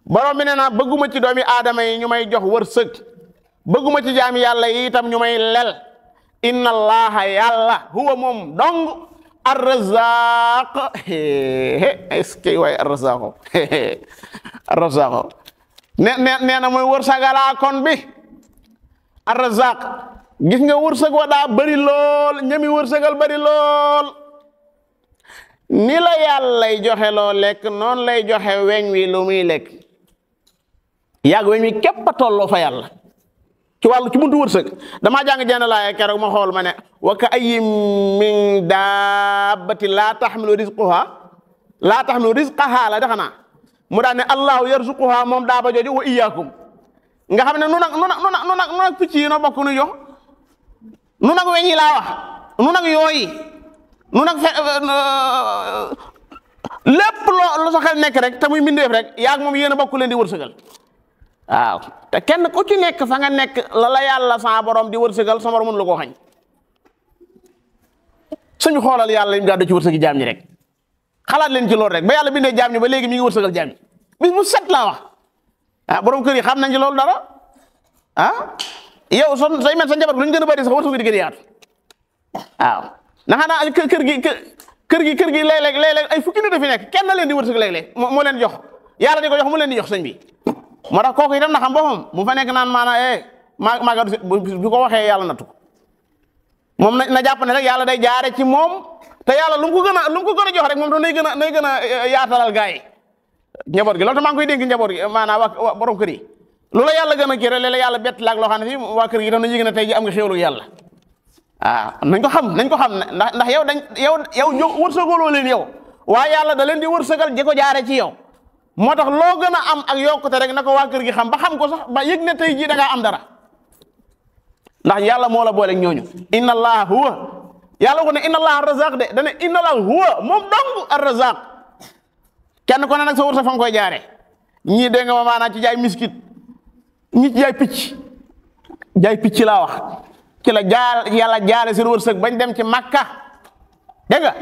borom bi nee na bëgguma ci doomi aadama yi ñu may jox wërsëg bëgguma ci jaami yàlla yi itam ñu may lel inna allaha yàlla huwa moom dong ar-razzaq est-ce que waay ar-razzaq ar-razzaq nee na mooy wërsëgalaa kon bi ar-razzaq gis nga wërsëg wa daa bëri lool ñami wërsëgal bëri lool ni la yàlla lay joxe loo lekk noonu lay joxe weñ wi lu muy lekk yàgg weñ wi képp a tolloo fa yàlla ci wàllu ci buntu wërsëg damaa jàng jenn laaya keroog ma xool ma ne wa ka ayyin min daabbatin laa taxmilu rizqahaa la defe naa mu daan ne allahu yarzuquhaa moom daaba jooju wa iyyaakum nga xam ne nu nag picc yi no bokk nu jox nu nag weñ yi laa wax nu nag yooyi nu nag lépp loo sa xel nekk rek te muy mbindeef rek yaag moom yéen a bokk leen di wërsëgal waaw te kenn ku ci nekk fa nga nekk la yàlla sa borom di wërsëgal sa borom mënu la koo xañ suñu xoolal yàlla lim gàddu ci wërsëgi jaam ñi rek xalaat leen ci loolu rek ba yàlla bindee jaam ñi ba léegi mi ngi wërsëgal jaam ñi bis bu set laa wax borom kër yi xam nañ ci loolu dara yow say met sa njaboot lu ñu gën a bëri sax wërsëg di gën a yaatu waaw ndax naa kër gi léeg-léeg ay fukki nit a fi nekk kenn leen di wërsëg léeg-léeg moo leen jox yàlla di ko jox mu leen di jox sëñ bi moo tax kooku itam na xam boppam mu fa nekk naan maanaam bu ko waxee yàlla nattu moom na jàpp ne rek yàlla day jaare ci moom te yàlla lu mu ko gën a jox rek moom tam nay gën a yaatalal gaa yi njaboot gi loolu tam maa ngi koy dénk njaboot gi maanaam waa borom kër yi loolu yàlla gën a kii rek léeg-léeg yàlla bett laag loo xam ne fii waa kër gi itam nañu yëg ne tey ji am nga xéwlu yàlla nañ ko xam ndax yow wërsëgaloo leen yow waaye yàlla da leen di wërsëgal di ko jaare ci yow moo tax loo gën a am ak yokkute rek na ko waa kër gi xam ba xam ko sax ba yëg ne tey jii da ngaa am dara ndax yàlla moo la booleeg ñooñu inna allaha huwa yàlla ko ne inna allaha ar-razaq de dane inna allaha huwa moom dong ar-razaq kenn ko ne nag sa wërsëg fa nga koy jaare ñii dégg nga ma maanaam ci jaay miskit ñi ci jaay picc laa wax ci la yàlla jaare seen wërsëg bañ dem ci Makka dégg nga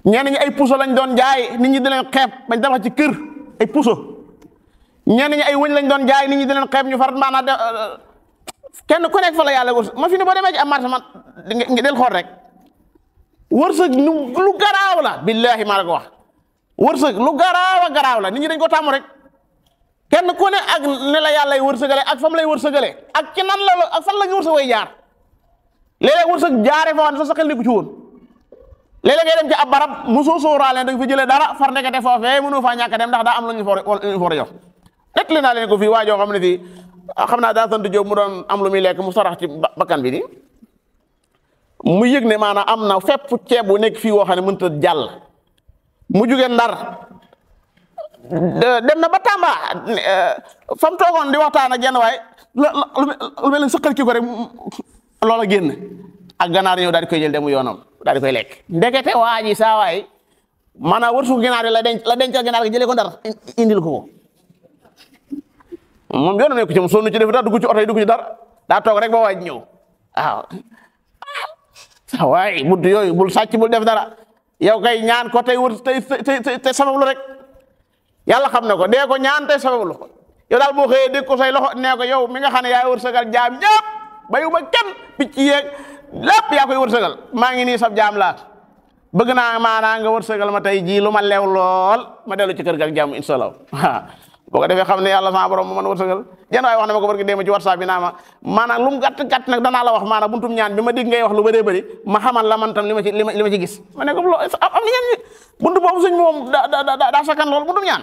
ñenn ñi ay puso lañ doon jaay nit ñi di leen xeeb bañ tabax ci kër ay puso ñenn ñi ay wëñ lañ doon jaay nit ñi di leen xeeb ñu farat maanaam kenn ku nekk fa la yàlla wërsëg ma fi ne boo demee ci am marché man nga del xool rek wërsëg lu garaaw la billahi maa la ko wax wërsëg lu garaaw la nit ñi dañ ko tàmm rek kenn ku ne ak ne la yàlla lay wërsëgale ak fam lay wërsëgale ak ci nan la ak fan la nga wërsëg way jaar léeg-léeg wërsëg jaare fa woon sa xel nekku ci woon léeg-léeg ngay dem ci ab barab mosoo sóoraale da nga fa jëlee dara far ndekete foofee mënoo faa ñàkk dem ndax daa am lu ñu for a jox net li naa leen ko fii waa joo xam ne fii xam naa daa sant Jóob mu doon am lu muy lekk mu sarax ci bakkan bi ni mu yëg ne maanaam am na fépp ceeb bu nekk fii woo xam ne mënut a jàll mu jóge Ndar dem na ba Tamba fa mu toogoon di waxtaan ak jenn waay lu mel ne sëqal ki ko rek loola génn ak ganaar ñëw daal di koy jël demu yoonam daal di koy lekk ndekete waa ji saa waay maanaam wërsëgu ginaar yi la dencal ginaar gi jëlee ko Ndar indil ko moom yoonam nekku ci moom sonn ci def dara dugg ci oto yi dugg ci dara daa toog rek ba waaj ñëw waaw saa waay bunt yooyu bul sàcc bul def dara yow kay ñaan ko tey wër tey sabablu rek yàlla xam na ko dee ko ñaan tey sabablu ko yow daal boo xëyee dégg ko say loxo nee ko yow mi nga xam ne yaay wërsëgal jaam ñëpp bayuma kenn picc yeeg lépp yaa koy wërsëgal maa ngi nii sab jaam laa bëgg naa maanaa nga wërsëgal ma tey jii lu ma leew lool ma dellu ci kër ga ak jàmm insha Allah boo ko defee xam ne yàlla sama borom mu mën wërsëgal jenn waay wax na ma ko barki déema ci WhatsApp bi naa ma maanaam lu mu gàtt nag danaa la wax maanaam buntum ñaan bi ma dégg ngay wax lu bëree bëri ma xamal la man tam li ma ci gis ma ne ko am na ñeen buntu boobu suñ moom daa sakkan lool buntum ñaan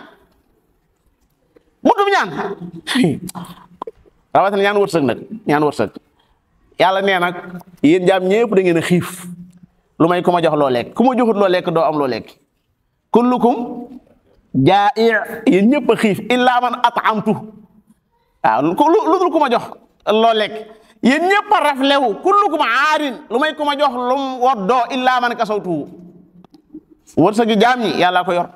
rawatina ñaan wërsëg nag ñaan wërsëg yàlla nee nag yéen jaam ñëpp da ngeen a xiif lu may ku ma jox loo lekk ku ma joxut loo lekk doo am loo lekk kullukum jaa'i yéen ñëpp a xiif illa man at'amtu waaw lu dul ku ma jox loo lekk yéen ñëpp a raflewu kullukum aarin lu may ku ma jox lu mu woddoo illa man kasawtu wërsëgi jaam ñi yàlla ko yor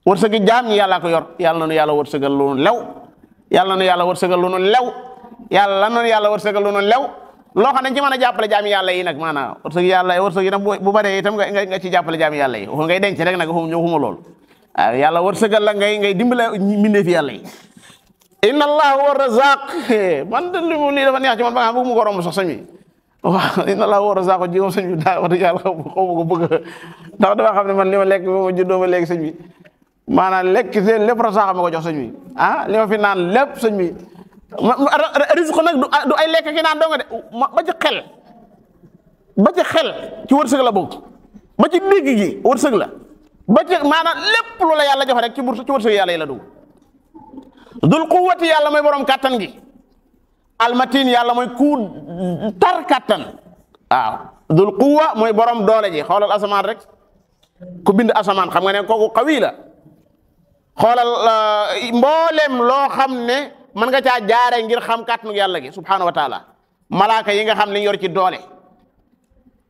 wërsëgi jaam ñi yàlla ko yor yàlla na nu yàlla wërsëgal lu nu lew yàlla na nu yàlla wërsëgal lu nu lew yàlla na nu yàlla wërsëgal lu nu lew loo xam ne ci mën a jàppale jaami yàlla yi nag maanaam wërsëg yi nag bu baree itam nga ci jàppale jaami yàlla yi ngay denc rek nag xuma lool yàlla wërsëgal la ngay dimbale mbindeefi yàlla yi. inna allah huwa razaq man de lii dafa neex ci man ba nga bëgg mu ko romb sax sëñ bi waaw inna allah huwa razaq ji moom sëñ bi daa wax dëgg yàlla xaw ma ko bëgg ndax dama xam ne man li ma lekk ba ma juddoo ba léegi sëñ bi maanaam lekk seen lépp razaq ma ko jox sëñ bi li ma fi naan lépp sëñ bi risque nag du ay lekk ki naan doo nga de ba ci xel ci wërsëg la bokk ba ci dégg gi wërsëg la ba ci maanaam lépp lu la yàlla jox rek ci wërsëg yàlla yi la dugg. dul quwwati yàlla mooy borom kattan gi almatin yàlla mooy ku tar kattan waaw dul quwwa mooy borom doole ji xoolal asamaan rek ku bind asamaan xam nga ne kooku xawi la xoolal mboolem loo xam ne mën nga caa jaare ngir xam kàttanu yàlla gi subhanahu wa taala malaaka yi nga xam li ñu yor ci doole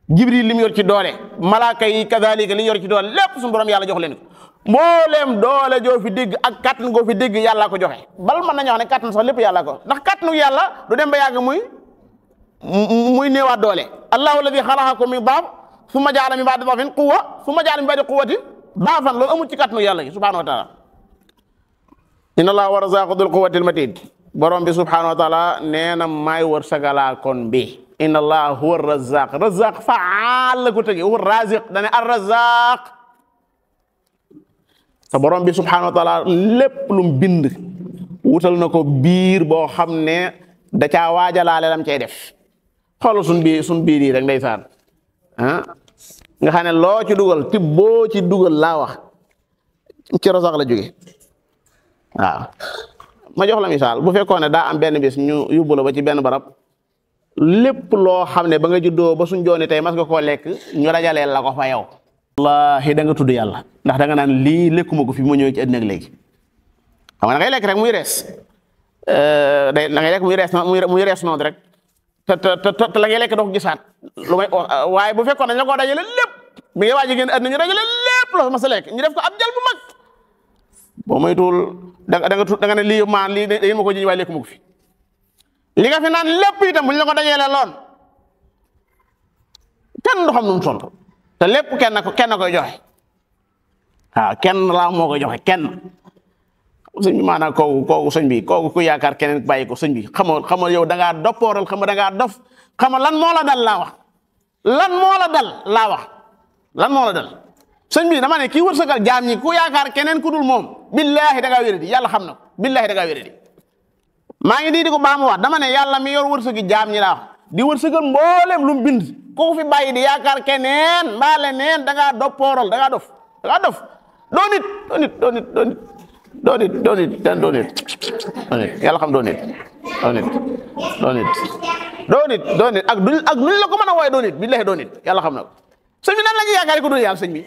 jibril li mu yor ci doole malaaka yi kadalika li ñu yor ci doole lépp suñu borom yàlla jox leen ko mboolem doole joo fi dégg ak kàttan goo fi dégg yàlla ko joxe bal mën nañu wax ne kàttan sax lépp yàlla ko ndax kàttanu yàlla du dem ba yàgg muy néewaat doole allahu alladi xalaqakum min daaf summa jaala min baadi daafin quwwa summa jaala min baadi quwwatin daafan loolu amul ci kàttanu yàlla gi subhanahu wa taala inna allaha wa razaqu dul quwwatil matin borom bi subhanahu wa taala nee na maay wërsëgalaa kon bi inna allaha huwa razaq razaq faal la ko tëgee huwa raziq dane ar razaq sa borom bi subhanahu wa taala lépp lu mu bind wutal na ko biir boo xam ne da caa waajalaale lam cay def xoolal suñ biir yi rek ndeysaan nga xam ne loo ci dugal ti boo ci dugal laa wax ci razaq la jóge waaw ma jox la misaal bu fekkoon ne daa am benn bis ñu yóbbu la ba ci benn barab lépp loo xam ne ba nga juddoo ba suñ jooni tey mas nga koo lekk ñu rajaleel la ko fa yow wallahi da nga tudd yàlla ndax da nga naan lii lekkuma ko fi ma ñëwee ci àddina ak léegi xam nga da ngay lekk rek muy rees da ngay lekk muy rees noonu rek te la ngay lekk doo ko gisaat lu may waaye bu fekkoon dañ la koo dajale lépp bi ngay waaj a génn àddina ñu dajale lépp loo ma sa lekk ñu def ko ab jal bu mag boo moytuwul da nga ne lii maan lii da ngeen ma ko jiñ waaye lekkuma ko fi li nga fi naan lépp itam bu ñu la ko dajale loon kenn du xam nu mu toll te lépp kenn koy joxe waaw kenn laa moo koy joxe kenn sëñ bi maanaam kooku sëñ bi kooku ku yaakaar keneen bàyyi ko sëñ bi xamoo yow da ngaa doppooral xam da ngaa dof xama lan moo la dal laa wax lan moo la dal laa wax lan moo la dal sëñ bi dama ne kii wërsëgal jaam ñi ku yaakaar keneen ku dul moom billahi da ngaa wéradi yàlla xam na ko billahi da ngaa wéradi maa ngi di ko baamuwaat dama ne yàlla mi yor wërsëgi jaam ñi laa wax di wërsëgal mboolem lu mu bind ku fi bàyyi di yaakaar keneen mbaa leneen da ngaa doppooral da ngaa dof doo nit yàlla xam doo nit ak duñ la ko mën a wooye doo nit billahi doo nit yàlla xam na ko sëñ bi nan la ñuy yaakaare ku dul yàlla sëñ bi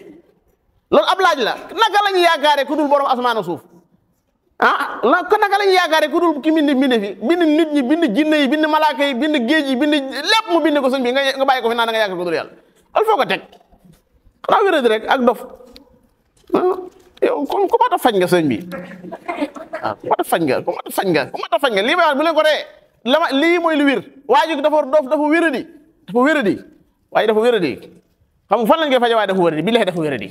loolu ab laaj la naka la ñuy yaakaare ku dul borom asamaan suuf naka la ñuy yaakaare ku dul ki bind fi bind nit ñi bind jinne yi bind malaaka yi bind géej yi bind lépp mu bind ko sëñ bi nga bàyyi ko fi naan da nga yaakaar ku dul yàlla al foo ko teg xanaa wéradi rek ak dof yow ku mat a fañ nga sëñ bi ku mat a fañ nga lii may wax bu leen ko dee lii mooy lu wér waa ji dafa wéradi waaye dafa wéradi xam nga fan lañ koy faje waaye dafa wéradi billahi dafa wéradi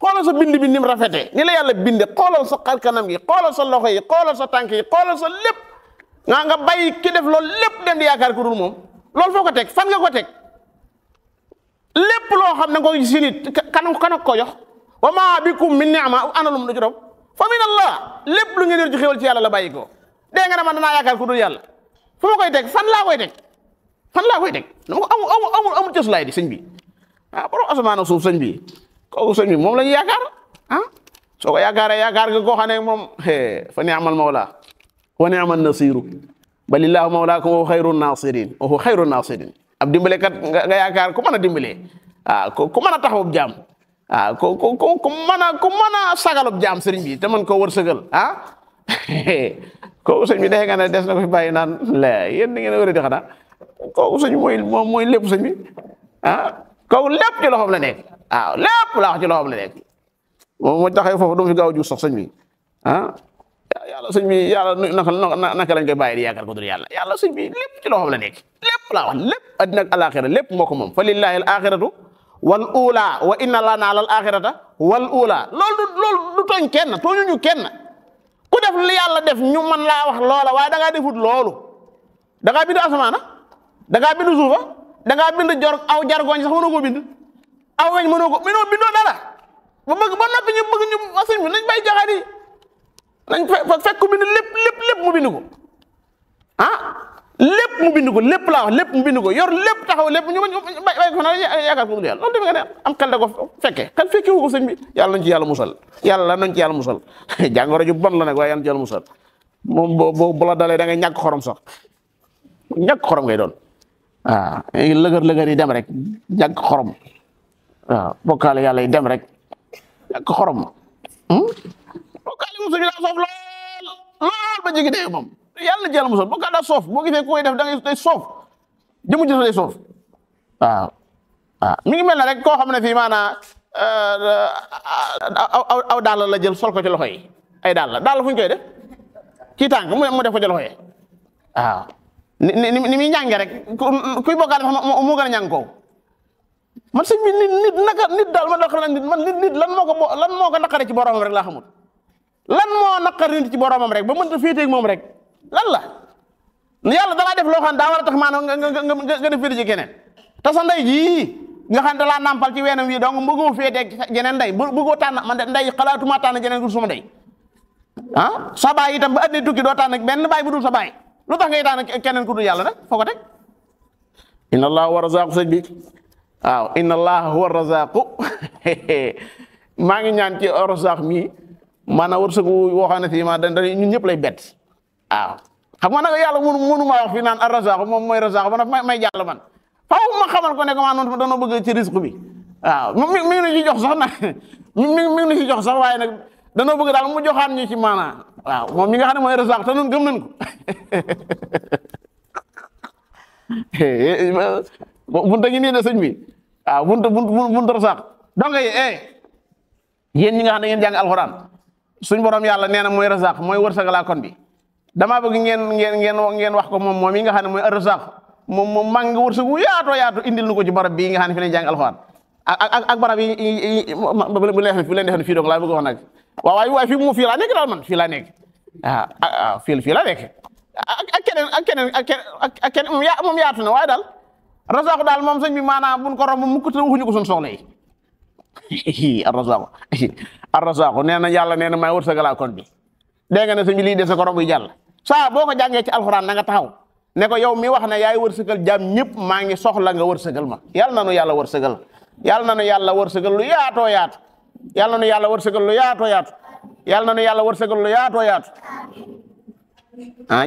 xoolal sa bind bi ni mu rafetee ni la yàlla binde xoolal sa xar kanam gi xoolal sa loxo yi xoolal sa tànk yi xoolal sa lépp nga bàyyi ki def loolu lépp dem di yaakaar ku dul moom loolu foo ko teg fan nga ko teg lépp loo xam ne nga ko si nit kan ko jox wa ma bikum min ni'ma ana lum du juróom fa min allah lépp lu ngeen yor ci xéwal ci yàlla la bàyyi ko dégg nga ne man danaa yaakaar ku dul yàlla fu ma koy teg fan laa koy teg dama ko amul cëslaay di sëñ bi borom asamaan suuf sëñ bi kooku sëñ bi moom la ñu yaakaar soo ko yaakaar nga koo xam ne moom fa ni'mal mawla wa ni'man nasiru balillahu mawlaakum wa xayrun nasirin wa huwa xayrun nasirin ab dimbalekat nga yaakaar ku mën a dimbalee ku mën a taxawub jaam ku mën a sagalub jaam sëriñ bi te man koo wërsëgal kooku sëñ bi dexe nga ne des na ko fi bàyyi naan la yéen da ngeen a wéra di xanaa kooku sëñ mooy lépp sëñ bi kooku lépp ci loxoom la nekk lépp laa wax ci loxoom la nekk moom moo taxee foofu du fi gaaw a ju sax sëñ bi yàlla sëñ bi yàlla naka lañ koy bàyyi di yaakaar ko dul yàlla sëñ bi lépp ci loxoom la nekk lépp laa wax lépp addina ak alaxira lépp moo ko moom fa lillahi al axiratu wal ula wa inna lana alal axirata wal ula loolu du tooñ kenn tooñuñu kenn ku def li yàlla def ñu mën laa wax loola waaye da ngaa defut loolu da ngaa bind asamaana da ngaa bind suufa da ngaa bind aw jargoñ sax mënoo ko bind aw weñ mënoo bindoo dara ba noppi ñu bëgg ñu sëñ bi nañ bay jaxaat yi nañ fekk ku bind lépp mu bind ko lépp mu bind ko lépp laa wax lépp mu bind ko yor lépp taxaw lépp ñu bay ko na yaakaar ko yàlla loolu defe nga ne am xel da ko fekke wu ko sëñ bi yàlla nañ ci yàlla musal jàngoro ju bon la nag waaye yàlla nañ ci yàlla musal moom bu la dalee da ngay ñàkk xorom sax ñàkk xorom ngay doon lëgër yi dem rek ñàkk xorom bokkaale yàlla yi dem rek ñàkk xorom bokkaale musul bi daa soof lool ba jigi dee moom yàlla na jël musal bokkaale daa soof boo gisee koy def da ngay day soof jëmu ji day soof mi ngi mel ne rek koo xam ne fii maanaa aw dàll la jël sol ko ci loxo yi ay dàll fu ñu koy def ci tànk mu def ko ci loxo yi ni muy ñànge rek kuy bokkaale sax moo gën a ñàng koow man sëñ bi nit daal ma daqal nit lan moo ko naqare ci boromam rek laa xamul lan moo naqari nit ci boromam rek ba mënta féeteeg moom rek lan la yàlla dalaa def loo xam daa war a tax maanaam nga def féete ci keneen te sa ndey jii nga xam ne dalaa nàmpal ci weenam wi donc bëggoo féeteeg jeneen ndey bëggoo tànn man de ndey xalaatuma tànn jeneen gu suma ndey sa baay itam ba addina tukki doo tànn benn baay bu dul sa baay lu tax ngay tànn keneen ku dul yàlla nag foo ko teg inna allah huwa razaqu sëñ bi inna allah huwa razaqu maa ngi ñaan ci razaq mi maanaam wërsëgu woo xam ne fii ma ñun ñëpp lay bett xam nga nag yàlla mënu maa wax fii naan ar razaq moom mooy razaq ba nag may jàll man faaw ma xamal ko ne ko maa noonu doona bëgg ci risque bi mi ngi nu ci jox sax nag mi ngi nu ci jox sax waaye nag danoo bëgg daal mu joxaan ñu ci maanaa moom mi nga xam ne mooy razaq te nun gëm nañ ko bunta ngi nii de sëñ bi bunta razaq donc yéen ñi nga xam ne ngeen jàng alxuraan suñ borom yàlla nee na mooy razaq mooy wërsëgalaa kon bi damaa bëgg ngeen wax ko moom yi nga xam ne mooy razaq moom maa ngi wërsëgu yaatu indil nu ko ci barab bii nga xam ne fi leen jàng alxuraan ak barab yi bu leen def fii donc laa bëgg wax nag waaye fii laa nekk daal man fii laa nekk fii laa nekk ak keneen moom yaatu na waaye daal razaq daal moom sëñ bi maanaam buñ ko romb mukk te waxuñu ko suñ soxla yi arrazaqu nee na yàlla nee na maay wërsëgalaa kon bi dégg nga ne sëñ bi lii dese ko romb yi jàll saa boo ko jàngee ci alxuraan na nga taxaw ne ko yow mi wax ne yaay wërsëgal jaam ñëpp maa ngi soxla nga wërsëgal ma yàlla na nu yàlla wërsëgal yàlla na nu yàlla wërsëgal lu yaatoo yaatu yàlla na nu yàlla wërsëgal lu yaatoo yaatu yàlla na nu yàlla wërsëgal lu yaatoo yaatu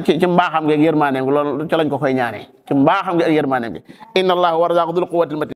ci mbaaxam gi ak yërmaaneem gi loolu ci lañ ko koy ñaanee ci mbaaxam gi ak yërmaaneem gi inna allaha wa razaqu dul quwwatil matin